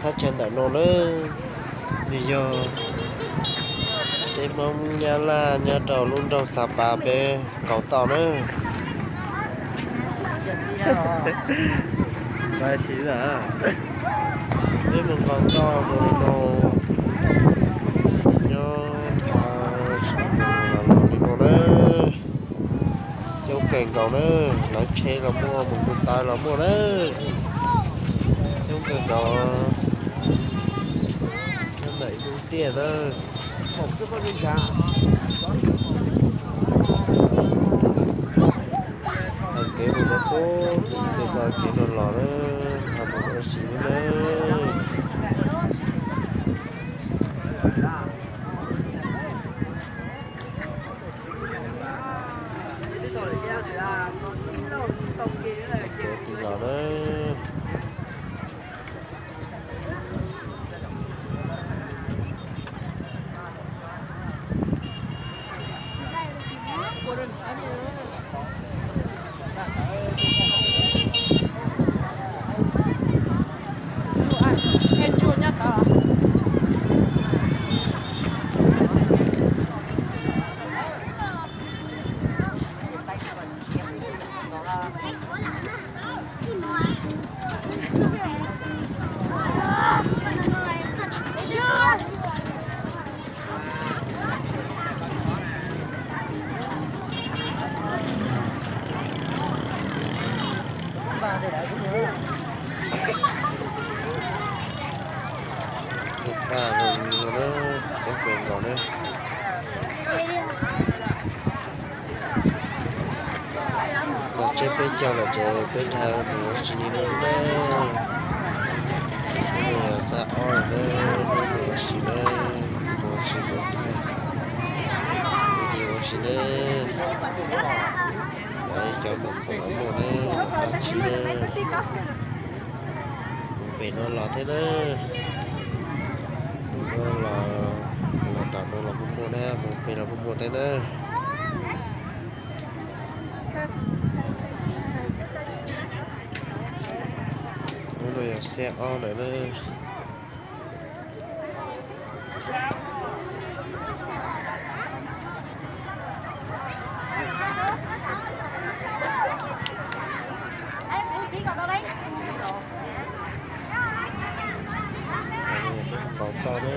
Thaj chaw ntawm no na, nws yog peb Hmoob Nyab Laj nyob rau lub nroog Xav Pas peb nkaum toj na. Peb mus nkaum toj mus no, nyob li no na. Coob kawg nkaus na, lawv tsheb los muaj, mus tus taw los muaj na. Coob kawg nkaus, nyob ntawm ib lub tiaj na. Taug kev mus rau pem, taug kev no los na, ho mus ua si na. Taug kev los na. Tag no na, coob kawg nkaus na. Txog tsiab peb caug lawm ces peb dhau mus ua si li no na. Hnub no yog xab ob lawm na, hnub no ua si na, mus ua si mus, ua si na. Cov khoom khoom los muaj na, paj tsib na. Mus pem no los thiab na. Tim no los, los tom no los kuj muaj na, mus pem los kuj muaj thiab na. Hnub no yog xab ob lawm na. Nkaum toj na.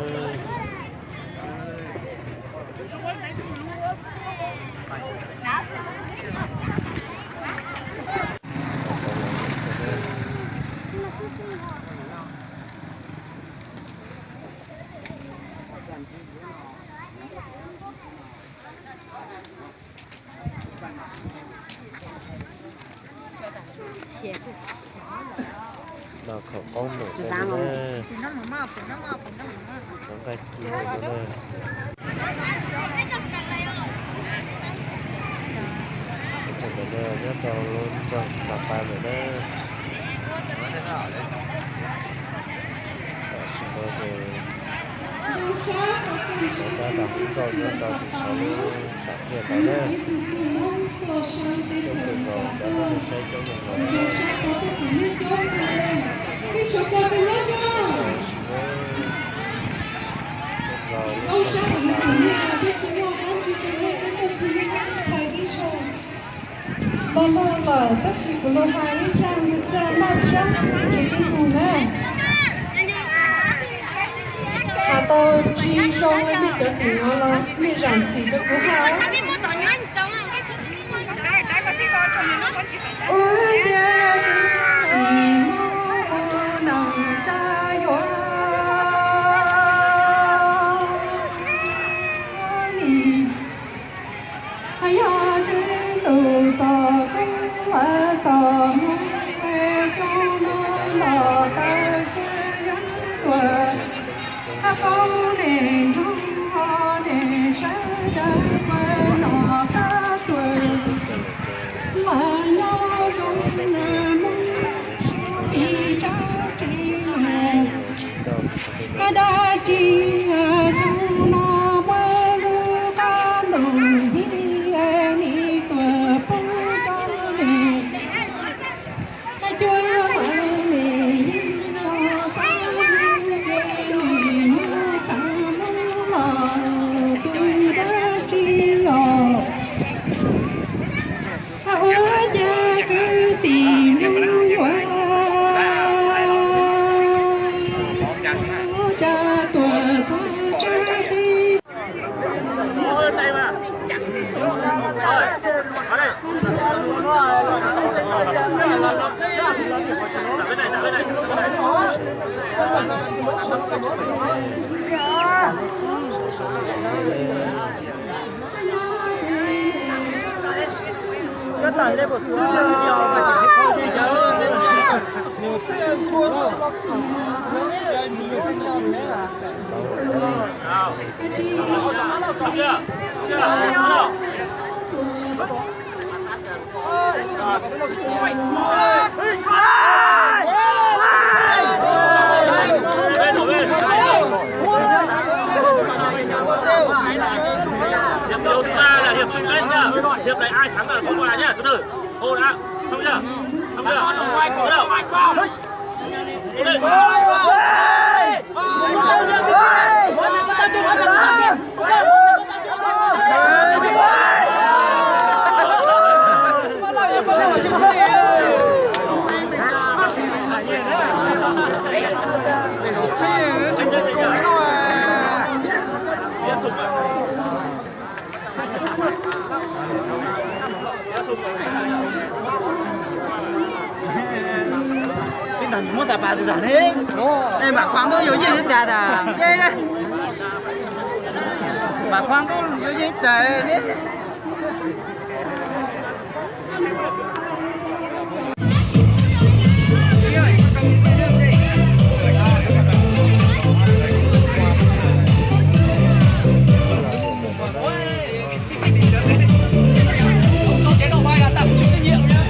Los khaum qoob mus na. Nqa ci na. Tus ntawm no nyob rau lub nroog Xas Pas lawm na. Tam sim no ces rov qab los hu nkauj nyob rau tus saum lub sam thiaj ntawd na. Coob kawg nkaus, rov qab saib coob kawg nkaus. Tam sim no nyob rau lub nroog Xas Pas na. Los mloog lawm tab sis kuv los hais ib zaj yus txaj noj tshab tsis tib mus na. Has tau tsis zoo li mej cov tim no los mej zam txim rau kuv hais. Ua ciav tsis muaj neeg tsa yuav li. Yog tsis ntuj txoj kev txoj hmoo, coob no los tawm sib yog tuaj. Qab qaum dej ntsoog ho dej sawv daws ua no qab tuaj. Mas nyob zoo nws mus ib tsab tsis mus, dab tsi tus no muaj lub qab ntuj yig li tuaj pub rau li. Cuab li yig los xab Hiệp đầu thứ ba là hiệp chung kết nhá. Hiệp này ai thắng là có quà nhá. Từ từ. Hô đã. Xong chưa? Xong chưa? Bắt đầu. Peb ntawd muab xav pas tus tam ne. Es Vam Khua Ntuj yuav yeej li cas tas yeej. Vam Khua Ntuj yuav yeej tas. Tus yuav tom dawb, tus yuav tom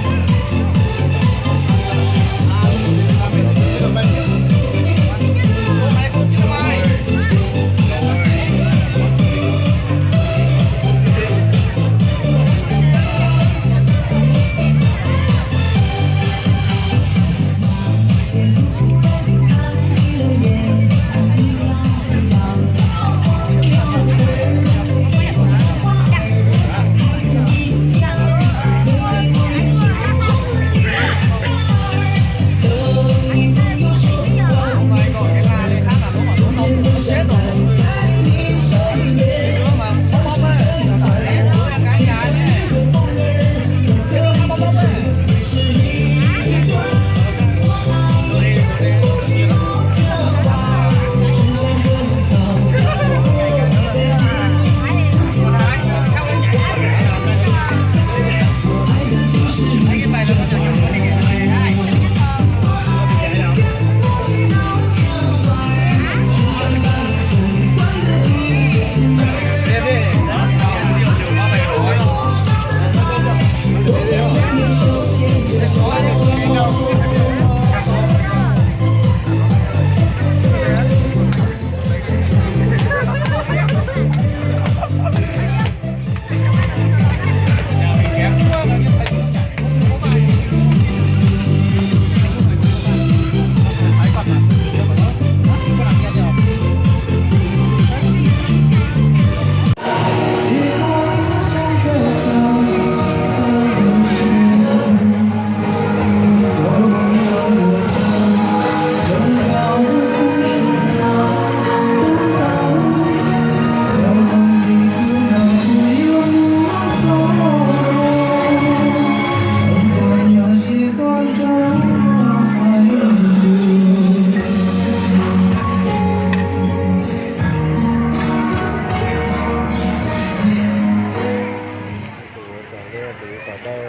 dawb,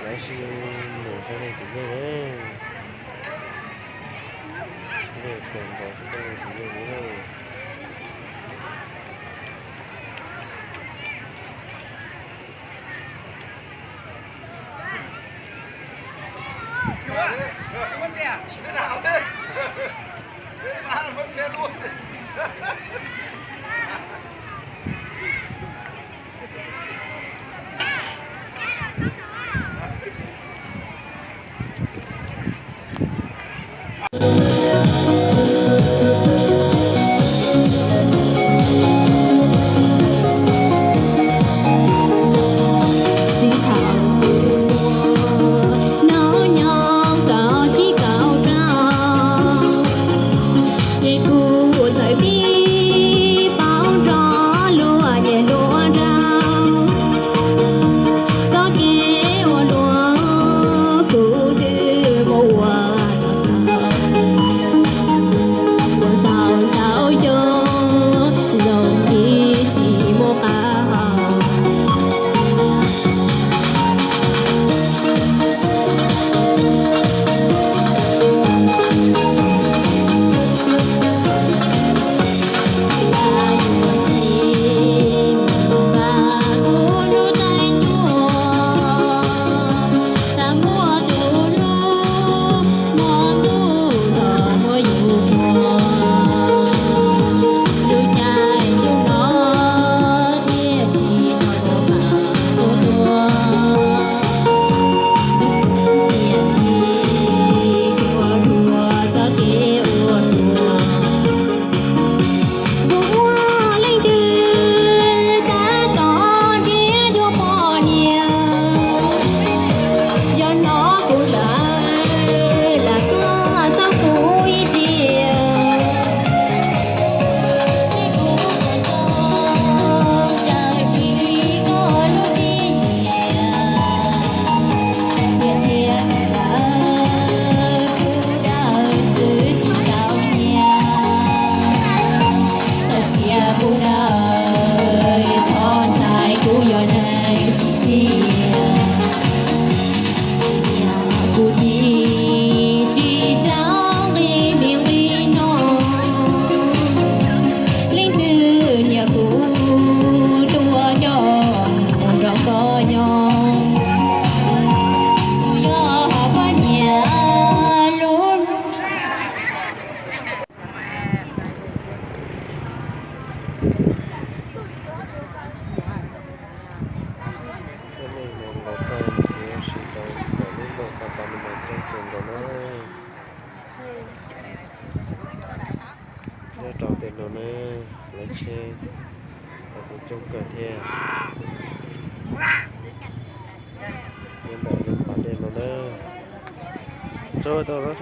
lawv sib mus sab leej tus yeej na. Dej kawg nkaus sab leej tus yeej na. Txiv thaum ub noj nyob kaum tsib kaum rau, ces kuv txawm pib paub nrog luag nyiam hluas nraug. Txoj kev ua luaj kuv twb Tsis xav nqi me nqi no, leej twg nyiam kuv tuaj coj mus nrog koj nyob. Kuv yog poj niam lub Tuab neeg no los tau nrhiav si tau ntawm lub nroog Xas Pas Nas Mas coob kawg nkaus na. Nyob rau tej no na, lawv tsheb los kuj coob kawg thiab. Nyob ntawm lub pas dej no na. Tso tau no.